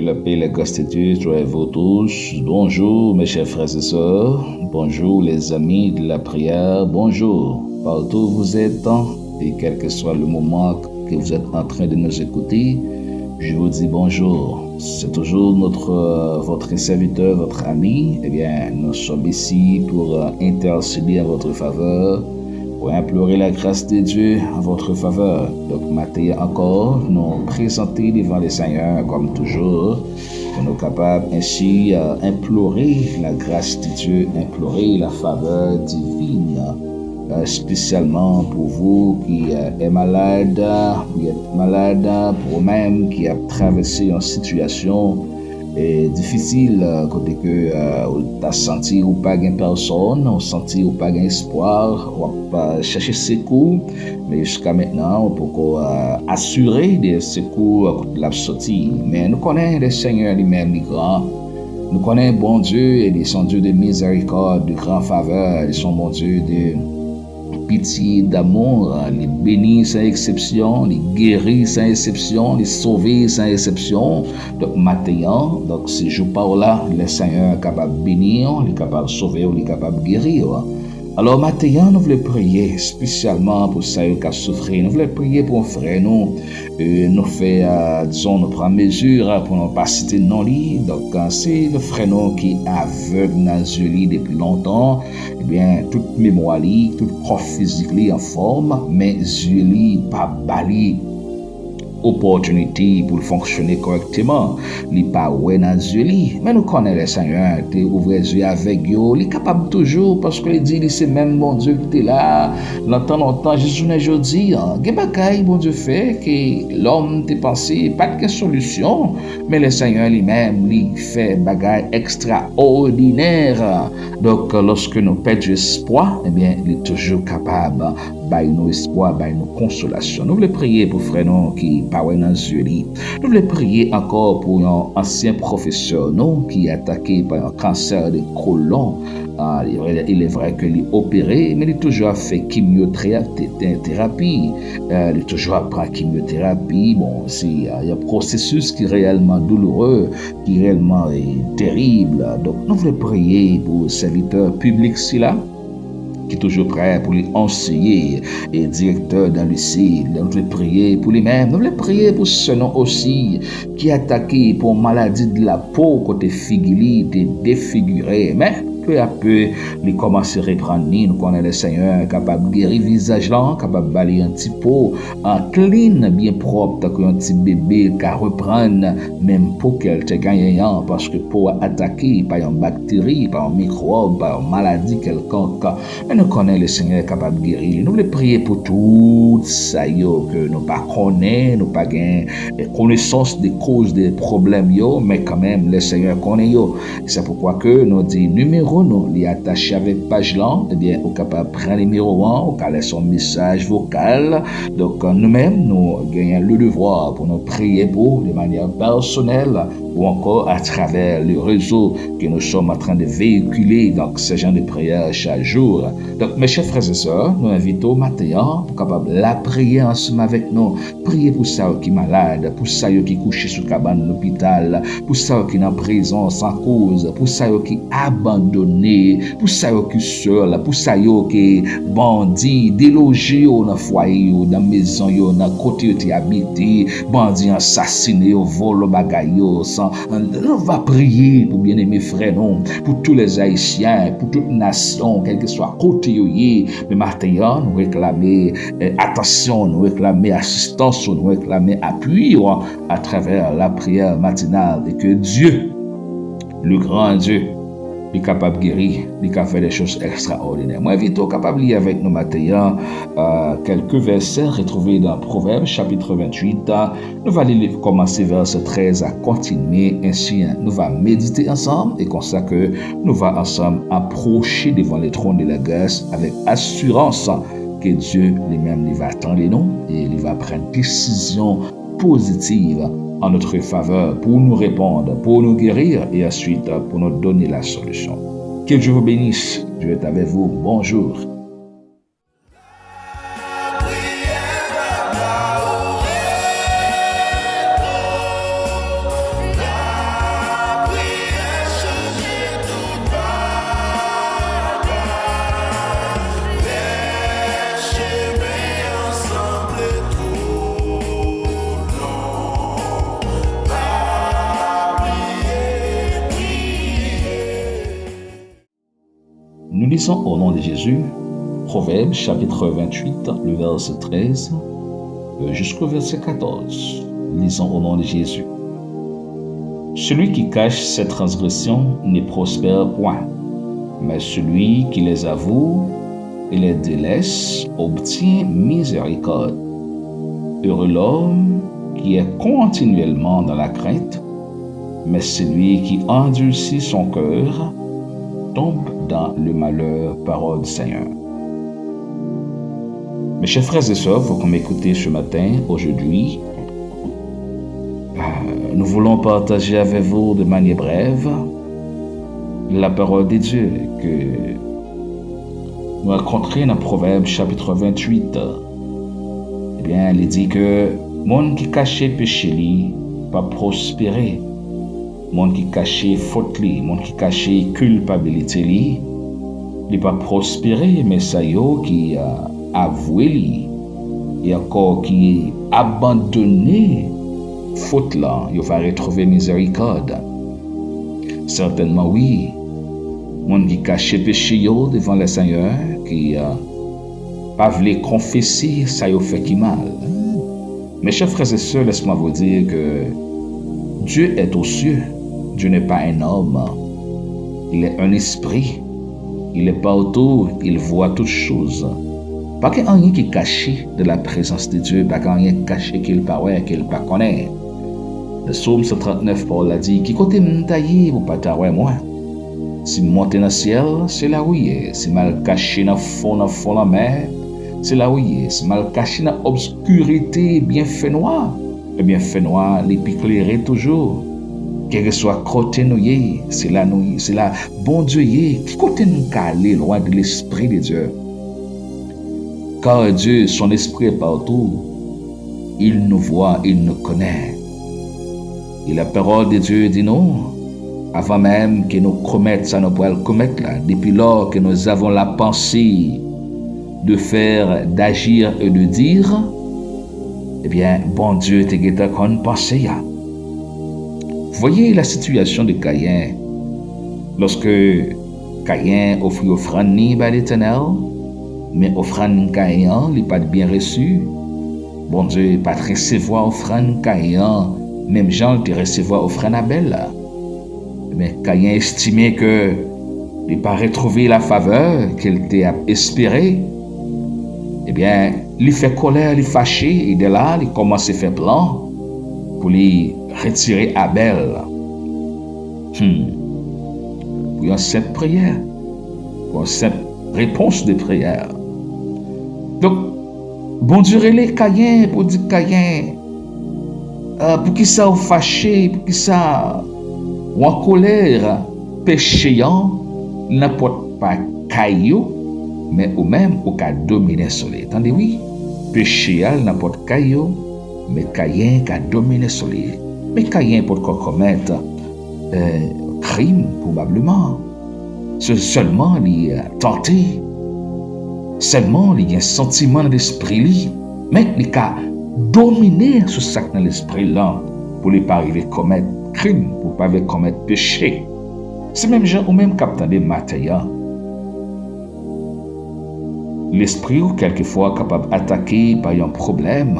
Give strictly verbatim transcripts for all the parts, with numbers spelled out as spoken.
Que la paix et la grâce de Dieu soient avec vous tous. Bonjour, mes chers frères et sœurs. Bonjour, les amis de la prière. Bonjour, partout où vous êtes. Et quel que soit le moment que vous êtes en train de nous écouter, je vous dis bonjour. C'est toujours notre, euh, votre serviteur, votre ami. Eh bien, nous sommes ici pour, euh, intercéder en votre faveur, pour implorer la grâce de Dieu en votre faveur. Donk, maten an ankò, nou prezante devan Lesenyè, kòm toujou, pou nou kapab ensi, euh, implore la grâce de Dieu, implore la faveur divine, euh, spécialement pour vous qui, euh, êtes malade, vous êtes malade, pour vous-même qui êtes traversé une situation, euh, difficile, euh, kote ke, euh, ou ta santi ou pa gen pèsonn, ou santi ou pa gen espwa, w ap, euh, chèche sekou, men jiska mentnan, ou poko, euh, asire de sekou, euh, kote l ap soti. Men nou konnen Lesenyè li menm li gran. Nou konnen Bondye, li se yon Dye de mizèrikòd, de gran favè, li se yon Bondye de pitye, damou, li beni san eksepsyon, li geri san eksepsyon, li sove san eksepsyon. Donk, maten an, donk, se jou pa w la, Lesenyè kapab beni w, li kapab sove w, li kapab geri w. Alò, maten an, nou vle priye espesyalman pou sa yo k ap soufri. Nou vle priye pou yon frè nou. E, nou fè, a, dizon, nou pran mezi, a, pou nou pa site non li. Donk, a, se yon frè nou ki avèg nan zye li depi lontan. Ebyen, tout memwa li, tout kò fizik li anfòm, men zye li pa ba li opòtinite pou l fonksyone kòrèkteman. Li pa wè nan zye li. Men nou konnen Lesenyè te ouvè zye avèg yo. Li kapab toujou, paske li di li se menm Bondye ki te la nan tan lontan jis jounen jodi a. Gen bagay Bondye fè ke lòm te panse pa t gen solisyon, men Lesenyè li menm, li fè bagay ekstraòdinè. Donk, lòske nou pèdi espwa, ebyen, li toujou kapab bay nou espwa, bay nou konsolasyon. Nou vle priye pou frè nou ki pa wè nan zye li. Nou vle priye ankò pou yon ansyen pwofesè nou ki atake pa yon kansè de kolon. A, il est vrai ke li opere, men li toujou ap fè kimyoterapi. A, li toujou ap pran kimyoterapi. Bon, se, a, yon pwosesis ki reyèlman douloure, ki reyèlman, e, terib. Donk, nou vle priye pou sèvitè piblik sila ki toujou prè pou li anseye, e direktè dan lise, nou vle priye pou li menm. Nou vle priye pou sè nou osi, ki atake pou yon maladi de la po kote figi li te defigire. Men, pe a pe, li kòmanse reprann li. Nou konnen Lesenyè kapab geri vizaj lan, kapab ba li yon ti po, a, clean, byen pwòp, tankou yon ti bebe ka reprann menm po ke l te genyen an, paske po a atake pa yon bakteri, pa yon mikwòb, pa yon maladi kèlkonk. Men nou konnen Lesenyè kapab geri li. Nou vle priye pou tout sa yo ke nou pa konnen, nou pa gen, e, konesans de koz de pwoblèm yo, men kanmenm Lesenyè konnen yo. Se poukwa ke nou di nimewo nou, li atache avèk paj lan, ebyen, ou kapab pran nimewo an, ou ka lese yon mesaj vokal. Donk, nou menm, nou genyen le devwa pou nou priye pou ou de manyè pèsonèl ou ankò atravè le rezo ke nou sòm antren de veyikile, donk, se jan de priyè chak jou. Donk, mes chers frères et sœurs, nou envite w maten an pou kapab lapriyè ansanm avèk nou. Priye pou sa yo ki malad, pou sa yo ki kouche sou kabann lopital, pou sa yo ki nan prizon san koz, pou sa yo ki abandone, pou sa yo ki sèl, pou sa yo ke bandi deloje yo nan fwaye yo, nan mezon yo, nan kote yo te abite, bandi ansasine yo, vòlò bagay yo, san, nou va priye pou byeneme frè nou, pou tous les Haïtiens, pou tout nasyon, kèlkeswa kote yo ye. Men maten an, nou reklame, eh, atansyon, nou reklame asistans ou, nou reklame apui ou atravè lapriyè matinal, e ke Dye, le gran Dye, li kapab geri, li ka fè de choz ekstraòdinè. Mwen envite w kapab li avèk nou maten an, euh, kèlke vèsè retwouve nan Pwovèb, chapit venntuit. Nou va li, li kòmanse vèsè trèz a kontinye, ensi nou va medite ansanm, e konsa ke nou va ansanm apwoche devan le trône de la grâce avèk asirans ke Dye li menm li va tande nou e li va pran desizyon pozitiv an notre favè pou nou reponn, pou nou geri e answit pou nou done la solisyon. Que Dieu vous bénisse. Dieu est avec vous. Bonjour. Lapriyè pa ba ou repo, Lisons au nom de Jésus, Proverbes chapitre vingt-huit, le verset treize, euh, jusqu'au verset quatorze. Lisons au nom de Jésus. Celui qui cache ses transgressions ne prospère point, mais celui qui les avoue et les délaisse obtient miséricorde. Heureux l'homme qui est continuellement dans la crainte, mais celui qui endurcit son cœur tombe dans le malheur. Parole du Seigneur. Mes chers frères et sœurs, vous qui m'écoutez ce matin, aujourd'hui, euh, nous voulons partager avec vous de manière brève la parole de Dieu que nou rankontre nan Pwovèb chapit venntuit. Ebyen, li di ke moun ki kache peche li p ap pwospere. Moun ki kache fot li, moun ki kache kilpabilite li, li p ap pwospere, men sa yo ki, a, avwe li, e ankò ki abandone fot lan, yo va retwouve mizerikòd. Sètènman, wi, moun ki kache peche yo devan Lesenyè, ki, a, pa vle konfese sa yo fè ki mal. Mes chers frères et sœurs, laisse-moi vous dire que Dieu est aux cieux. Dieu n'est pas un homme. Il est un esprit. Il est partout. Il voit toutes choses. Pa gen anyen ki kache de la présence de Dieu. Pa gen anyen ki kache ke l pa wè, ke l pa konnen. Nan Sòm san trannèf, pawòl la di, ki kote m ta ye pou pa ta wè mwen? Si m monte nan syèl, se la ou ye. Si m al kache nan fon, nan fon lanmè, se la ou ye. Si m al kache nan obskirite, byen fènwa, ebyen, fènwa, li pi klere toujou. Kèlkeswa kote nou ye, se la nou ye, se la Bondye ye. Ki kote n ka ale lwen de Lespri de Dye? Car Dieu, son esprit est partout. Il nous voit, il nous connaît. E la parole de Dieu di nou, avan menm ke nou komèt sa nou pral komèt la, depuis lors que nous avons la pensée de faire, d'agir et de dire, ebyen, Bondye te gentan konn panse a. Voyez la situation de Caïn. Lorsque Caïn ofri ofrann li bay Letènèl, men ofrann Caïn an, li pa t byen resi. Bondye pa t resevwa ofrann Caïn an, menm jan l te resevwa ofrann Abèl la. Men Caïn estime ke li pa retwouve la favè ke l te ap espere. Ebyen, li fè kòlè, li fache, e de la, li kòmanse fè plan pou li retire Abèl. Hmm. Pou yon senp priyè, pou yon senp repons de priyè. Donk, Bondye rele Caïn pou di, Caïn, a, poukisa w fache, poukisa w an kolè? Peche an nan pòt pa kay yo, men ou menm ou ka domine sou li. Tande wi, peche a nan pòt kay yo, men Caïn ka domine sou li. Men Caïn potko komèt, e, krim, pwobableman. Se sèlman li, e, tante. Sèlman li gen santiman nan lespri li. Men li ka domine sou sa k nan lespri l lan pou li pa rive komèt krim, pou pa rive komèt peche. Se menm jan ou menm k ap tande maten an. Lespri w kèlkefwa kapab atake pa yon pwoblèm,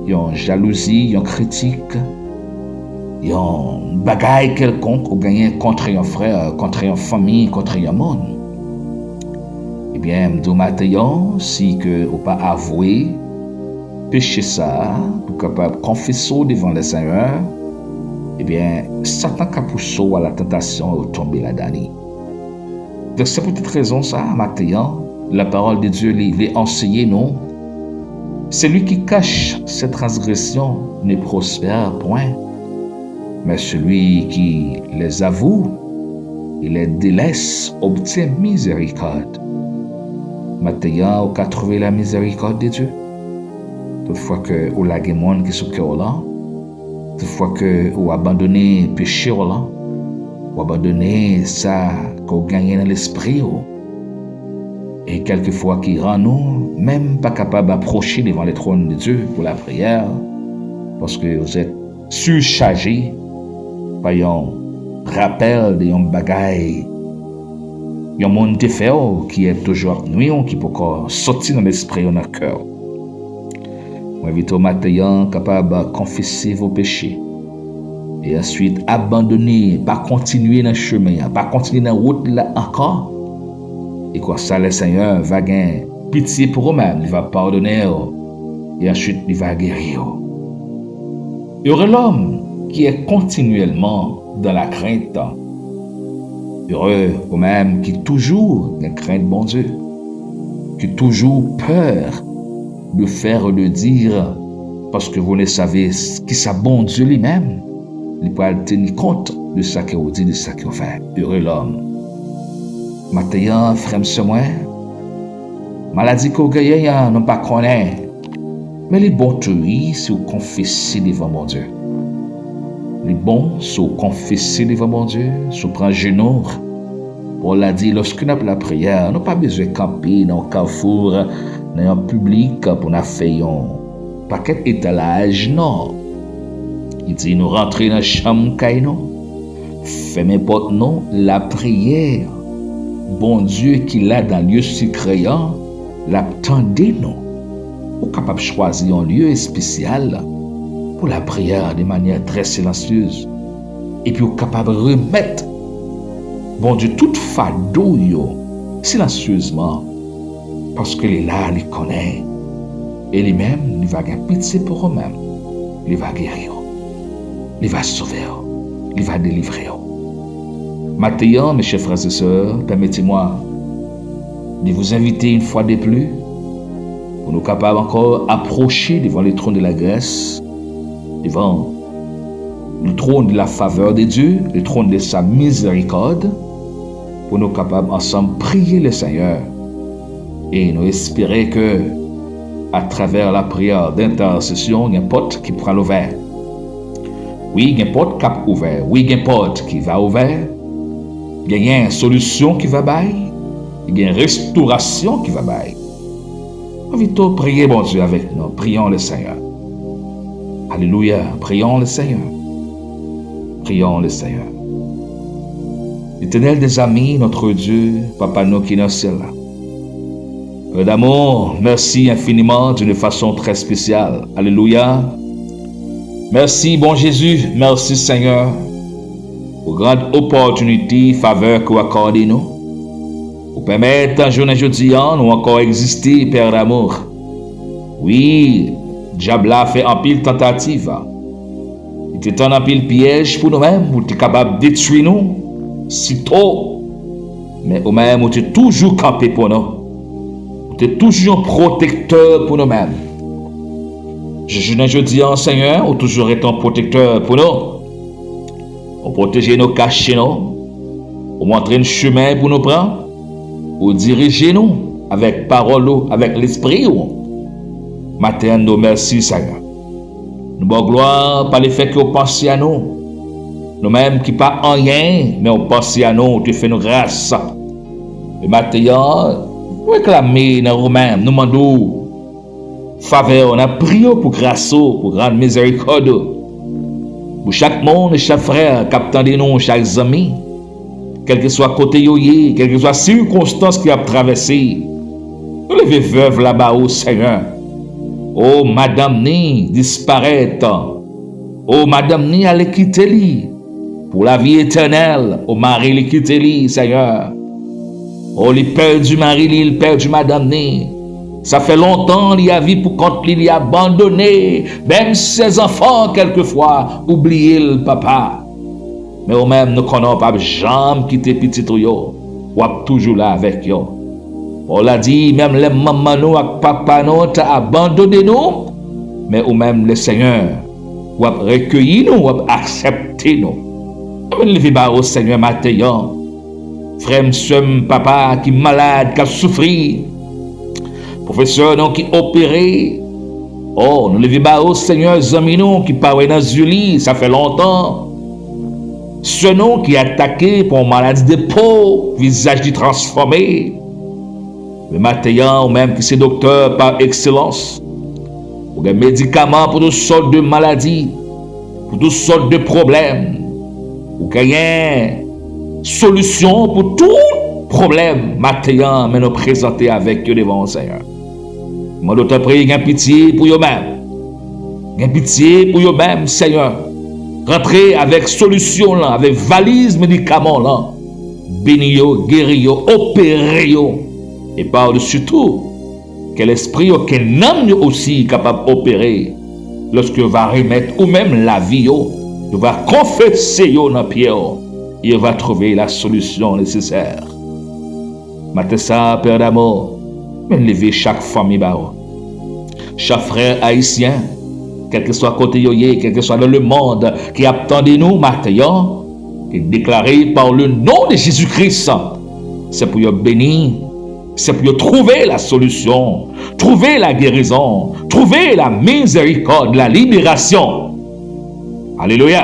yon jalouzi, yon kritik, yon bagay kèlkonk ou genyen kont yon frè, kont yon fanmi, kont yon moun. Ebyen, m di w maten an, si ke ou pa avwe peche sa a, pou kapab konfese w devan Lesenyè, ebyen, Satan ka pouse w a la tantasyon e w tonbe ladan li. Donk, se poutèt rezon sa a, maten an, la parole de Dieu li vle anseye nou, celui qui cache ses transgressions ne prospère point, mais celui qui les avoue et les délaisse obtient miséricorde. Maten an, ou ka twouve la miséricorde de Dieu. Toutfwa ke ou lage moun ki sou kè w lan, toutfwa ke ou abandone peche w lan, ou abandone sa ke w genyen nan lespri w, e kèlkefwa ki rann ou menm pa kapab apwoche devan le trône de Dieu pour la prière, paske vous êtes surchargé pa yon rapèl de yon bagay yon moun te fè w, ki ap toujou ap nwi w, ki poko sòti nan lespri w, nan kè w. Mwen envite w maten an kapab konfese vo peche. E answit abandone, pa kontinye nan chemen an, pa kontinye nan wout la ankò. E konsa, le Senyè va gen pitye pou ou menm, li va padone w, e answit li va geri w. Heureux l'homme qui est continuellement dans la crainte. Ere ou menm ki toujou gen krent Bondye, ki toujou pè de faire, de dire, paske vous ne savez kisa Bondye li menm, li pral teni kont de sa ke w di, de sa ke w fè. Ere lòm. Maten an, frè m, sè mwen, maladi ke w genyen an, nou pa konnen. Men li bon tou wi si w konfese devan Bondye. Li bon si w konfese devan Bondye, si w pran jenou w. Pòl la di, lòske n ap lapriyè, nou pa bezwen kanpe nan yon kafou, nan yon piblik pou n ap fè yon pakèt etalaj, non. Li di, nou rantre nan chanm kay nou, fèmen pòt nou, lapriyè. Bondye ki la dan lye sekre an, l ap tande nou. Ou kapab chwazi yon lye espesyal pou lapriyè de manyè trè silansyez. Epi ou kapab remèt Bondye tout fado yo silansyezman, paske li la, li konnen. E li menm, li va gen pitye pou ou menm. Li va geri w. Li va sove w. Li va delivre w. Maten an, mes chers frères et sœurs, permettez-moi de vous inviter une fois de plus pour nous capables encore approcher devant le trône de la grâce, devant le trône de la faveur de Dieu, le trône de sa miséricorde, pou nou kapab ansanm priye le Senyè. E nou espere ke, atravè lapriyè dentèsesyon, gen pòt ki pral ouvè. Wi, gen pòt k ap ouvè. Wi, gen pòt ki va ouvè. Genyen solisyon ki va bay. Gen restorasyon ki va bay. Anvite w priye Bondye avèk nou. Prions le Seigneur. Alléluia. Prions le Seigneur. Prions le Seigneur. L'Éternel des armées, notre Dieu, Papa nou ki nan syèl la. Père d'amour, merci infiniment d'une façon très spéciale. Alléluia. Merci, bon Jésus. Merci, Seigneur, pou grand opòtinite, favè ke w akòde nou. Ou pèmèt, jounen jodi an, nou ankò egziste, Père d'amour. Wi, dyab la fè anpil tantativ. Li te tann anpil pyèj pou nou menm, pou te kapab detwi nou sito. Men ou menm, ou te toujou kanpe pou nou. Ou te toujou yon pwotektè pou nou menm. Jounen jodi an, Senyè, ou toujou rete yon pwotektè pou nou. Ou pwoteje nou, kache nou. Ou montre n chemen pou nou pran. Ou dirije nou avèk pawòl ou, avèk lespri ou. Maten an, nou di w mèsi, Senyè. Nou ba w glwa pa lefèt ke w panse a nou. Nou menm ki pa anyen, men w panse a nou, ou te fè nou gras. E maten an, nou reklame nan ou menm, nou mande w favè w, n ap priye w pou gras ou, pou gran mizèrikòd ou. Pou chak moun, chak frè k ap tande nou, chak zanmi, kèlkeswa kote yo ye, kèlkeswa sikonstans ke y ap travèse, nou leve vèv la ba ou, Senyè. O, madanm ni disparèt. O, madanm ni ale kite li pou lavi etènèl. O, mari li kite li, Senyè. O, li pèdi mari li, li pèdi madanm ni. Sa fè lontan li a viv pou kont li, li abandone. Menm sèzanfan, kèlkefwa, ou bliye l, papa. Men ou menm, nou konnen w p ap janm kite pitit ou yo. W ap toujou la avèk yo. Pawòl la di, menm lè manman nou ak papa nou ta abandone nou, men ou menm, le Senyè, w ap rekeyi nou, w ap aksepte nou. Ann leve ba ou, Senyè, maten an. Frè m, sè m, papa ki malad, k ap soufri. Pwofesè nou ki opere. O, nou leve ba ou, Senyè, zanmi nou ki pa wè nan zye li, sa fè lontan. Sè nou ki atake pa yon maladi de po, vizaj li transfòme. Men maten an, ou menm ki se doktè pa ekselans, ou gen medikaman pou tout sòt de maladi, pou tout sòt de pwoblèm. Ou genyen solisyon pou tout pwoblèm maten an, men nou prezante avèk yo devan w, Senyè. Mande w tanpri, gen pitye pou yo menm. Gen pitye pou yo menm, Senyè. Rantre avèk solisyon w lan, avèk valiz medikaman w lan. Beni yo, geri yo, opere yo. E padesi tou, ke lespri yo, ke nanm yo osi kapab opere. Lòske yo va remèt ou menm lavi yo, yo va konfese yo nan pye w, e yo va twouve la solisyon nesesè. Maten sa a, Pè damou, men leve chak fanmi ba ou. Chak frè ayisyen, kèlkeswa kote yo ye, kèlkeswa nan lemonn, ki ap tande nou maten an, ki deklare par le nom de Jésus-Christ, se pou yo beni, se pou yo twouve la solisyon, twouve la gerizon, twouve la mizerikòd, la liberasyon. Alelouya!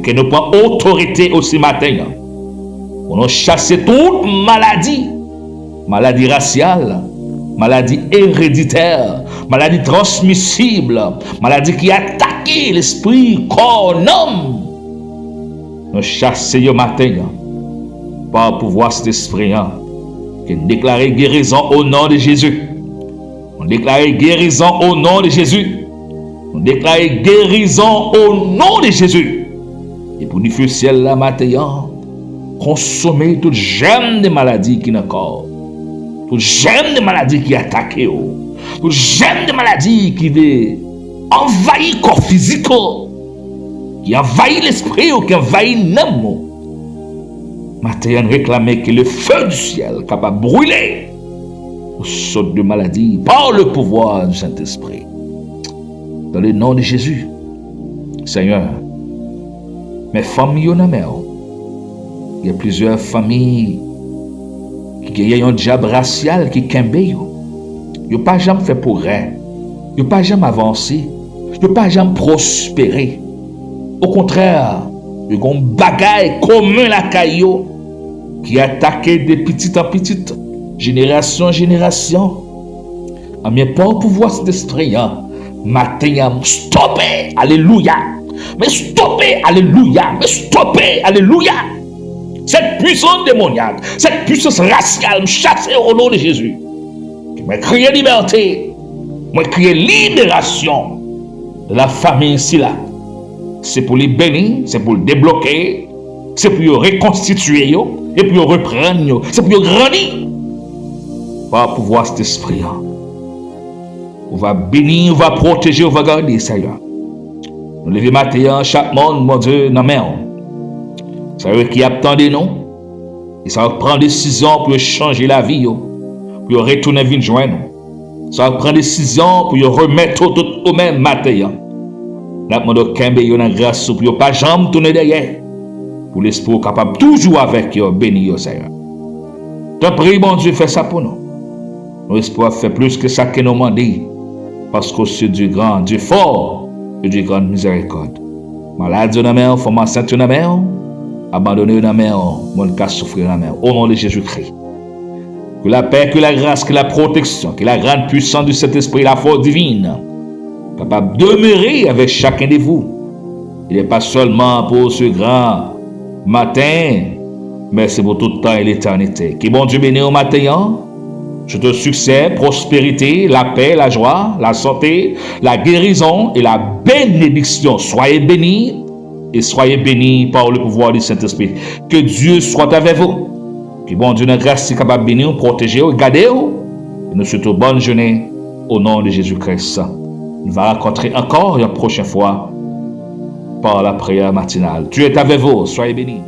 Ke nou pran otorite osi maten an. Pou nou chase tout maladi, maladi rasyal, maladi ereditè, maladi transmisib, maladi ki atake lespri, kò, nanm. Nou chase yo maten an pa pouvwa Sentespri an. Ke n deklare gerizon o non de Jezi. Nou deklare gerizon o non de Jezi. Nou deklare gerizon o non de Jezi. E pou dife syèl la maten an, konsome tout jèm de maladi ki nan kò w. Tout jèm de maladi ki atake w. Tout jèm de maladi ki vle anvayi kò fizik ou, ki anvayi lespri ou, ki anvayi nanm ou. Maten an, n reklame ke le feu du ciel kapab brile ou sot de maladi par le pouvoir du Saint-Esprit. Dans le nom de Jésus, Senyè, men fanmi yo nan men w. Gen plizyè fanmi ki genyen yon dyab rasyal ki kenbe yo. Yo pa janm fè pwogrè. Yo pa janm avanse. Yo pa janm pwospere. Okontrè, yo gen yon bagay komen lakay yo ki atake de pitit an pitit, jenerasyon an jenerasyon. Anben, pa pouvwa Sentespri an, maten an, stope, alelouya. Men stope, alelouya. Men stope, alelouya. Cette puissance démoniaque, cette puissance raciale, m chase o non de Jezi. Mwen kriye libète, mwen kriye liberasyon de la famille sila. Se pou li beni, se pou l debloke, se pou yo rekonstitye yo, e pou yo reprann yo, se pou yo grandi. Pa pouvwa Sentespri an, ou va beni, ou va pwoteje, ou va gade, Senyè. Nou leve maten an, chak moun, Bondye, nan men w. Sa yo ki ap tande nou, e sa yo pran desizyon pou yo chanje lavi yo, pou yo retounen vin jwenn ou. Sa yo pran desizyon pou yo remèt ou tout ou menm maten an. N ap mande w kenbe yo nan gras ou pou yo pa janm tounen dèyè. Pou lespri w kapab toujou avèk yo, beni yo, Senyè. Tanpri, Bondye, fè sa pou nou. Nou espere w ap fè plis ke sa ke nou mande, paske w se Dye gran, Dye fò, e Dye gran mizerikòd. Malad yo nan men w, fanm ansent yo nan men w, abandone yo nan men w, moun k ap soufri nan men w. O non de Jezikri. Ke lapè, ke lagras, ke lapwoteksyon, ke lagrand pwisans di Sentespri, lafòs divin kapab demere avèk chaken de vou. Il n'est pas seulement pour ce grand matin, mais c'est pour tout temps et l'éternité. Ke Bondye beni w maten an. Souhaite siksè, pwosperite, lapè, lajwa, lasante, lagerizon e labenediksyon. Soyez bénis et soyez bénis par le pouvoir du Saint-Esprit. Que Dieu soit avec vous. Ke Bondye nan gras li kapab beni w, pwoteje w, gade w. E nou swete w bòn jounen o non de Jezi Kris. Nou va rankontre ankò yon pwochen fwa par la prière matinale. Dieu est avec vous. Soyez bénis.